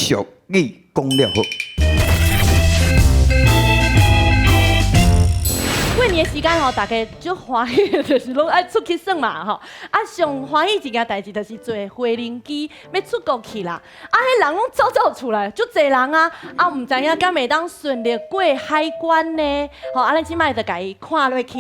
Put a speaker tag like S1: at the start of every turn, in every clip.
S1: 俗語講了好。
S2: 過年的時間吼，大家足歡喜的，就是攏愛出去耍嘛吼。啊，上歡喜一件代誌就是坐飛輪機欲出國去啦。啊，彼人攏走走出來，足濟人啊，啊，毋知影敢會當順利過海關呢？吼，啊，咱這擺就共伊看落去。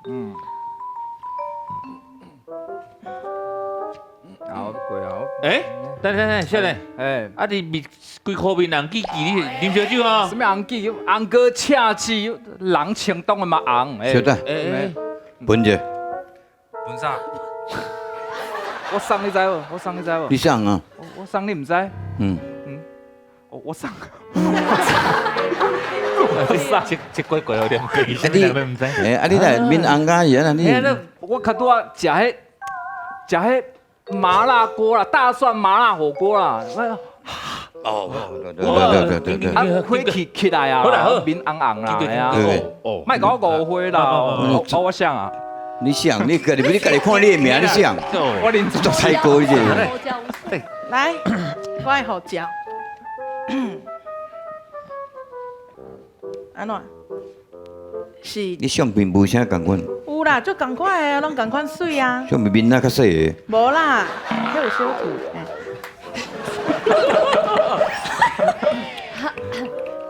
S3: 嗯。好，過好。
S4: 欸，等等等，少年，
S3: 欸，
S4: 啊你面規箍面紅記記，你啉燒酒啊？
S3: 啥物紅記？紅哥請起，人穿當然嘛紅。
S1: 小弟，
S4: 欸，
S1: 分者。
S3: 分啥？我送你知無？我送你知無？
S1: 你送啊？
S3: 我送你毋知？
S1: 嗯
S3: 嗯，我送。
S4: 我送，這怪怪有點怪，啥物人毋知？
S1: 欸，啊你來面紅甲是按怎？你
S3: 我較拄仔食彼食彼麻辣鍋啦，大蒜麻辣火鍋啦。
S1: 哦，對對對對對。
S3: 啊，火氣起來啊，面紅紅啦，係啊。哦，莫共我誤會啦。哦，我想啊。
S1: 你想，你家己你家己看你的名，你想。
S3: 我認
S1: 做太高你這。
S5: 來，我愛護照。按怎？是。
S1: 你相片無啥仝款。
S5: 有啦，足仝款的，攏仝款媠啊。
S1: 相片面仔較細个。
S5: 無啦，彼有修圖。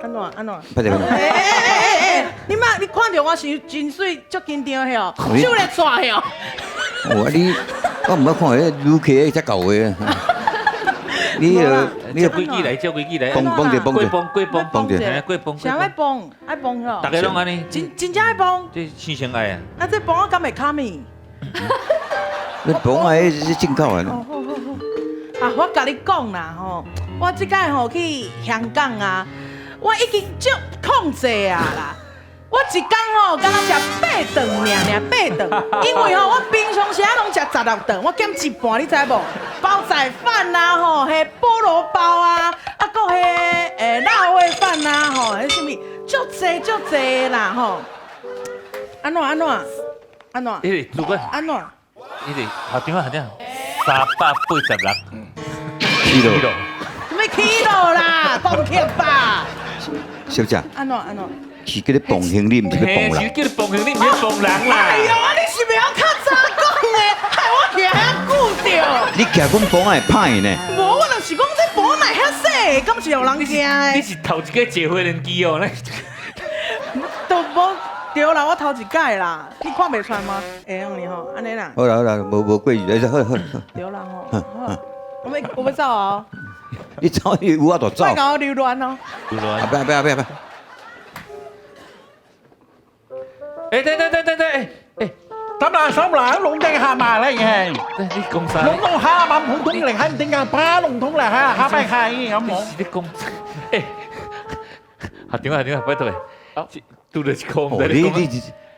S5: 按怎按怎？
S1: 拍者。
S5: 欸欸欸欸！你莫你看著我是真媠，足緊張吼，手咧掣吼。
S1: 哦，你我毋捌看彼女客遮厚的。你你
S4: 照規矩來，照規矩來。
S1: 蹦蹦者蹦者，
S4: 過蹦過蹦
S1: 蹦者，
S4: 過蹦。
S5: 啥愛蹦？愛蹦吼。
S4: 大家攏按呢。
S5: 真正愛蹦。
S4: 這生性愛啊。
S5: 啊，這蹦我敢會卡面？
S1: 你蹦啊，彼是進口的。
S5: 好好好。啊，我共你講啦吼，我這擺吼去香港啊，我已經足控制啊啦。我一工吼，敢若食八頓爾爾，八頓，因為吼我平常時仔攏食16頓，我減一半，你知無？煲仔飯啊吼，彼菠蘿包啊，啊，閣彼臘味飯啊吼，彼啥物，足濟足濟啦吼。按怎按怎按怎？
S4: 彼個主管。
S5: 按怎？
S4: 彼個校長校長，386
S1: 起落。
S5: 啥物起落啦？公克吧？
S1: 小姐。
S5: 按怎按怎？
S1: 是叫你磅行李，毋是欲磅人。
S4: 是叫你磅行李，毋是磅人啦。
S5: 哎呦，啊你是袂曉較早講的，害我徛遐久著。
S1: 你徛阮磅仔會歹呢？
S5: 無，我就是講這磅仔遐細，敢是予人驚的？
S4: 你是頭一個坐飛輪機哦？
S5: 都無對啦，我頭一擺啦，你看袂出來嗎？會用哩吼，按呢啦。
S1: 好啦好啦，無無過去，好好。
S5: 對啦吼，好，我欲走哦。
S1: 你走，你有法度走。
S5: 莫共我留戀哦。
S4: 留戀。
S1: 啊不要不要不要不要。
S4: 欸，等等等等等，欸欸，
S6: 咁啦，收啦，龍定下嘛咧，係。
S4: 你講啥？
S6: 龍龍下嘛，普通嚟，係唔定㗎，巴龍通嚟，係下咪係咁冇。
S4: 你講，欸，校長校長，拜託，拄著一箍。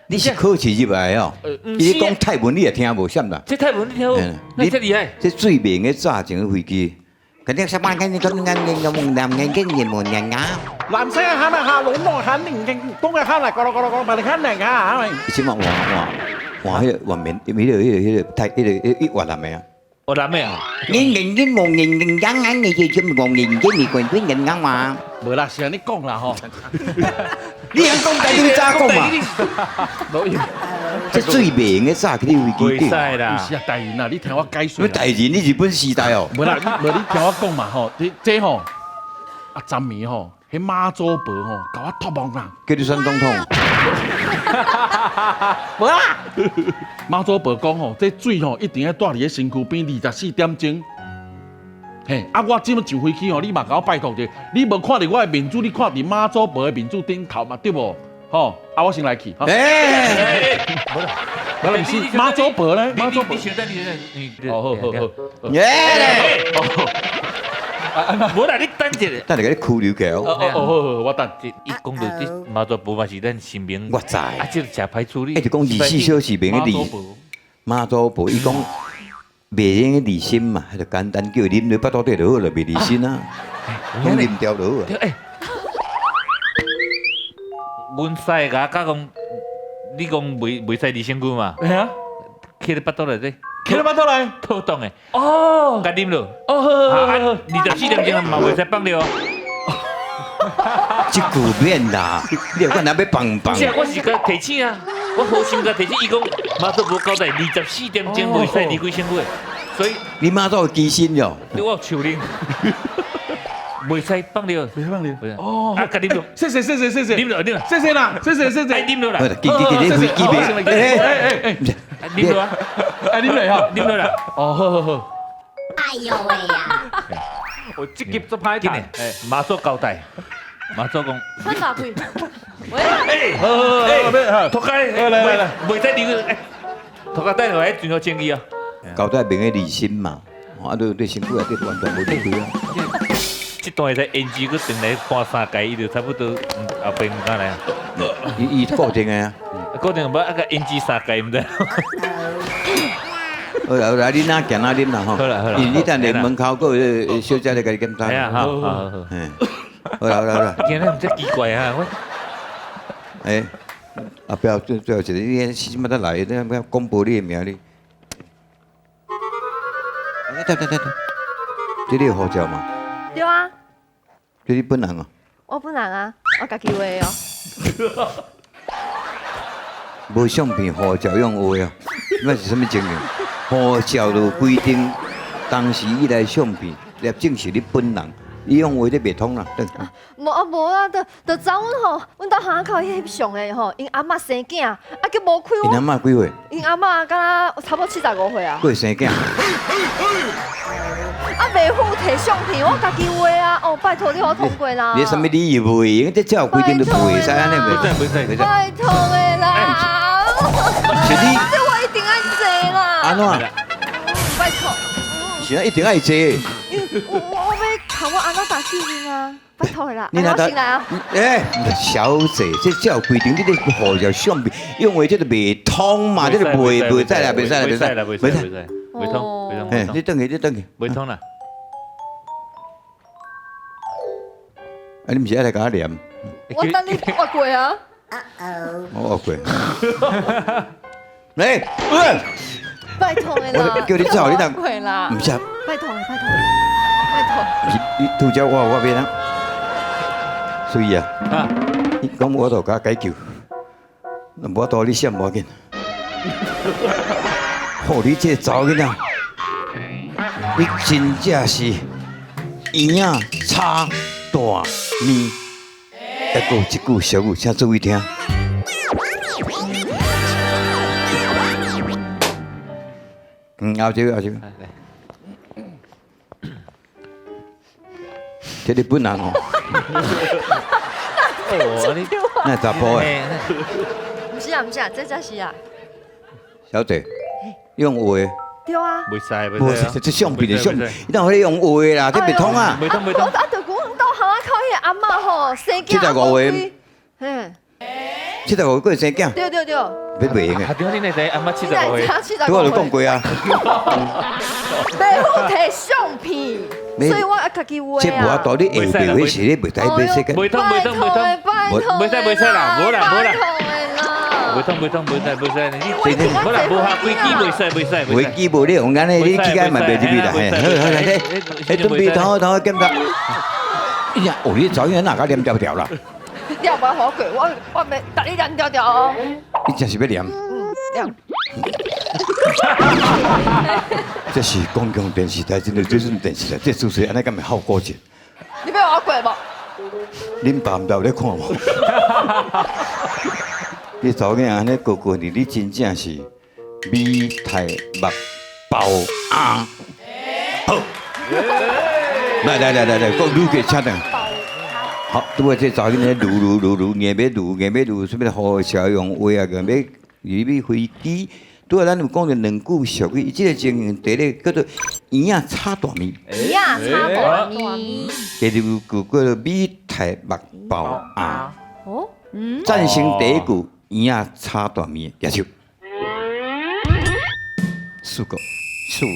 S1: 你是考試入來哦？伊講泰文你也聽無，啥啦？
S4: 這泰文你聽無？你這厲害。
S1: 這最明的早前飛機。肯定什麼？肯定肯定肯定肯定肯定冇人啊！
S6: 藍色下咪下，龍龍下，寧靜東嘅下嚟，過來過來過來，咪你看嚟啊！係咪？
S1: 你這馬換換換彼個越南，彼個彼個彼個泰，彼個彼越南的啊？
S4: 越南的啊？
S1: 你認真我認認真真，你就我認真你滾滾認真嘛？
S6: 無啦，是按呢講啦吼。
S1: 你曉講台語，你早講嘛？這最明的早去你飛機頂。
S4: 啦。
S6: 毋是啊，大人啊，你聽我解說。
S1: 啥大人，你日本時代哦。
S6: 無啦，無你聽我講嘛吼，這這吼，啊，昨暝吼，彼媽祖婆吼，共我託夢啦。
S1: 叫你選總統。
S6: 無啦。媽祖婆講吼，這水吼一定愛蹛佇咧身軀邊24點鐘。嘿，啊，我這擺上飛機吼，你嘛共我拜託者，你無看著我的面子，你看佇媽祖婆的面子頂頭嘛，對無？吼，啊，我先來去。
S1: 欸，
S6: 無啦，無啦，毋是媽祖婆咧，媽祖婆。
S4: 你先等，你先等，你。
S6: 哦，好好好。
S1: 耶！
S4: 無啦，你等一下。
S1: 等下共你拘留起來哦。
S6: 哦哦，好好，我等。
S4: 伊講著這媽祖婆嘛是咱神明。
S1: 我知。
S4: 啊，這誠歹處理。
S1: 伊就講24小時袂用離。媽祖婆，伊講袂用離身嘛，就簡單叫伊啉落腹肚底就好了，袂離身啊。攏啉掉就好啊。
S4: 欸，阮師共我講，你講袂使離身軀嘛？
S6: 係啊，
S4: 去咧腹肚內底。
S6: 囥咧腹肚內。
S4: 套凍的。
S6: 哦。
S4: 共啉落。
S6: 哦，好好好。
S4: 24點鐘嘛袂使放尿。
S1: 這句免啦，你又講若欲放放。
S4: 是啊，我是共提醒啊，我好心共提醒，伊講媽祖婆交代24點鐘袂使離開身軀的，所以
S1: 你媽祖有機心喲。
S4: 我有手令，袂使放尿，
S6: 袂使放尿。
S4: 哦，啊，共啉落，
S6: 謝謝謝謝謝謝，
S4: 啉落啉落，
S6: 謝謝啦，謝謝謝謝，
S4: 愛啉落啦，
S1: 緊緊緊，你飛機袂？
S6: 哎哎哎，
S4: 啉落啊，
S6: 哎啉落哈，
S4: 啉落啦。
S6: 哦，好好好。
S7: 哎呦喂呀！
S3: 我這集做歹
S4: 緊的，媽祖交代，媽祖講，
S2: 穿大開。喂，
S4: 哎，
S6: 好好好，
S4: 脫開，
S6: 來來來，
S4: 袂使離開，脫開等下來轉到清氣啊。
S1: 交代明个離心嘛，啊，對對身軀內底完全無離開啊。
S4: 這段會使延遲，閣轉來搬三屆，伊就差不多後壁毋敢來啊。
S1: 伊伊固定的啊，
S4: 固定無啊個延遲三屆毋知。
S1: 好啦好啦，你若行哪啉啦吼。
S4: 好啦好啦。
S1: 你等下門口閣有小姐來共你檢查。
S4: 係啊，好好好。
S1: 嗯，好啦好啦好啦。
S4: 今日毋知奇怪啊，我。
S1: 欸，後壁最最後一個，你這麼才來，你欲公布你的名你。對對對對，這你有護照嗎？
S8: 對啊。
S1: 這你本人哦？
S8: 我本人啊，我家己畫的哦。
S1: 無相片護照用畫哦，那是啥物情形？護照就規定，當時伊來相片，來證實你本人，你用畫的袂通啦。
S8: 無啊無啊，就就昨阮吼，阮兜巷仔口彼翕相的吼，𪜶阿嬤生囝，啊閣無開
S1: 𪜶阿嬤幾歲？𪜶
S8: 阿嬤敢若差不多75歲啊。
S1: 閣會生囝？
S8: 啊，袂赴提相片，我家己畫啊！哦，拜託你予我通過啦。
S1: 你啥物理由袂用？這照規定都袂使按呢袂。
S4: 袂使袂使。
S8: 拜託的啦！
S1: 是你，
S8: 這我一定愛坐啦。
S1: 按怎？
S8: 拜託。
S1: 是啊，一定愛坐。
S8: 我欲共我阿嬤打紀念啊！拜託的啦，
S1: 你若
S8: 我先來啊！
S1: 欸，小姐，這照規定，你這護照相片用畫這就袂通嘛，這就袂袂使啦，袂使啦，袂使
S4: 啦，袂使，袂使，袂通，袂通。
S1: 嘿，你轉去，你轉去。
S4: 袂通啦。
S1: 啊，你毋是愛來共我念？
S8: 我等你活過啊！
S1: 我活過。欸，喂！
S8: 拜託的啦！
S1: 我叫你走，你若
S8: 過啦。
S1: 毋是。
S8: 拜託，拜託，拜託。
S1: 你拄則我我欲怎？所以啊，你講我都共解救，若無法度你閃無要緊。吼，你這個查某囡仔，你真正是圓仔炒大麵。還閣有一句俗語，請注意聽。嗯，後一個，後一個。這你本人哦。那查埔的。
S8: 毋是啊，毋是啊，這才是啊。
S1: 小姐，用畫的。
S8: 對啊。
S4: 袂使，袂使。
S1: 這相片的相片，你哪會用畫的啦？這袂通啊。
S4: 袂通，袂通。
S8: 啊，就阮兜巷仔口彼個阿嬤吼，生囝。
S1: 75歲。
S8: 嗯。
S1: 75歲生囝。
S8: 對對對。
S1: 欲袂用的。
S4: 啊，對，你哪知阿嬤75歲？
S1: 對，我就講過啊。
S8: 袂赴提相片，所以我愛家己畫啊。
S1: 這無法度，你下袂會是你袂使袂使。
S4: 袂通，袂通，袂通。袂使，袂使啦，無啦，無啦。袂通，袂通，袂使，袂使。你無啦，無合規矩，袂使，袂使，袂
S1: 使。規矩無你用按呢，你去該嘛袂入去啦。好，好來，來，準備頭頭檢查。哎呀，哦，你早囡仔哪共黏條條啦？
S8: 你也無愛予我過，我我欲共你黏條條哦。
S1: 你真是欲黏？
S8: 嗯，黏。
S1: 這是公共電視台，真的這是電視台，這主持人按呢敢會效果者？
S8: 你欲予我過無？
S1: 恁爸毋知有咧看無？你查某囡仔按呢高高呢，你真正是美態目爆紅。好，來來來來來，閣愈過請轉。好，拄仔這查某囡仔攄攄攄攄，硬欲攄，硬欲攄，啥物護照用畫啊，硬欲入去飛機。拄仔咱有講著兩句俗語，伊這個情形第一個叫做圓仔炒大麵。
S8: 圓仔炒大麵。
S1: 第二句叫做美態目爆紅。
S8: 哦，
S1: 贊成第一句圓仔炒大麵，舉手。四個，四個。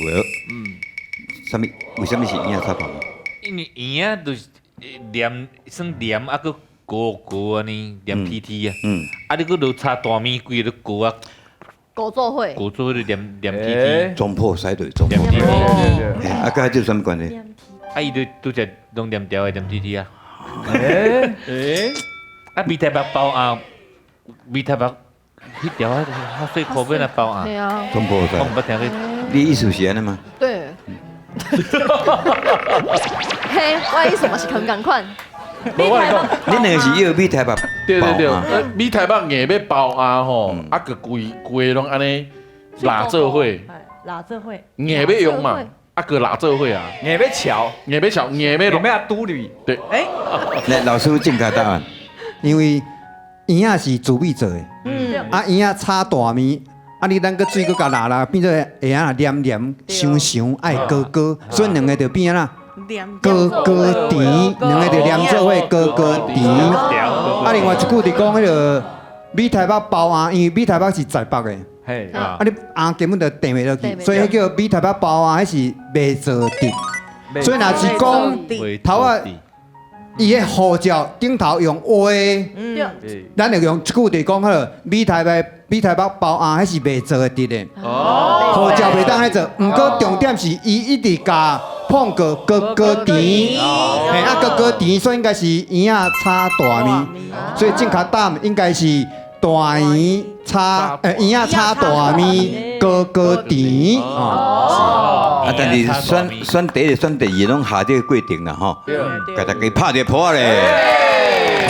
S1: 嗯。啥物？為啥物是圓仔炒大麵？
S4: 因為圓仔就是黏，算黏啊，閣糊糊按呢，黏 P T 啊。嗯。啊，你閣落炒大麵，規个都糊啊。
S8: 糊做伙。
S9: 糊做伙就黏黏 T T，
S1: 总铺师对总铺。
S9: 黏 T T。
S1: 啊，佮这有啥物关系？
S9: 啊，伊就拄只攏黏條的黏 T T 啊。啊，米苔目包餡，米苔目彼條啊，較細箍欲按怎包餡？
S8: 對啊。
S1: 總鋪
S9: 我毋捌聽過。
S1: 你意思是按呢嗎？
S8: 對。嘿，我意思嘛是同仝款。
S1: 你兩個是要米苔目？
S6: 對對對，米苔目硬欲包餡吼，啊閣規規攏按呢抐做伙。
S2: 抐做伙。
S6: 硬欲用嘛，啊閣抐做伙啊。
S3: 硬欲翹，
S6: 硬欲翹，硬欲
S3: 欲啊拄鋁。
S6: 對。
S1: 來，老師正確答案。
S10: 因為圓仔是糯米做的，啊圓仔炒大麵，啊你咱閣水閣共抐抐，變做會啊黏黏、香香，愛膏膏，所以兩个就變啊膏膏甜，兩个就黏做伙膏膏甜。啊，另外一句就講彼个米苔目包餡，因為米苔目是在北的，啊你餡根本就糞袂落去，所以彼叫米苔目包餡，彼是袂做得。所以若是講頭仔。伊的護照頂頭用畫，咱會用一句就講彼个米苔目包餡，彼是袂做會得的。護照袂當按呢做，毋過重點是伊一直共碰過膏膏甜，嘿啊膏膏甜，所以應該是圓仔炒大麵，所以正確答案應該是大圓炒，圓仔炒大麵，膏膏甜。
S1: 啊，但是選選第一、選第二攏下這个過程啦，吼，共大家拍一個噗仔咧。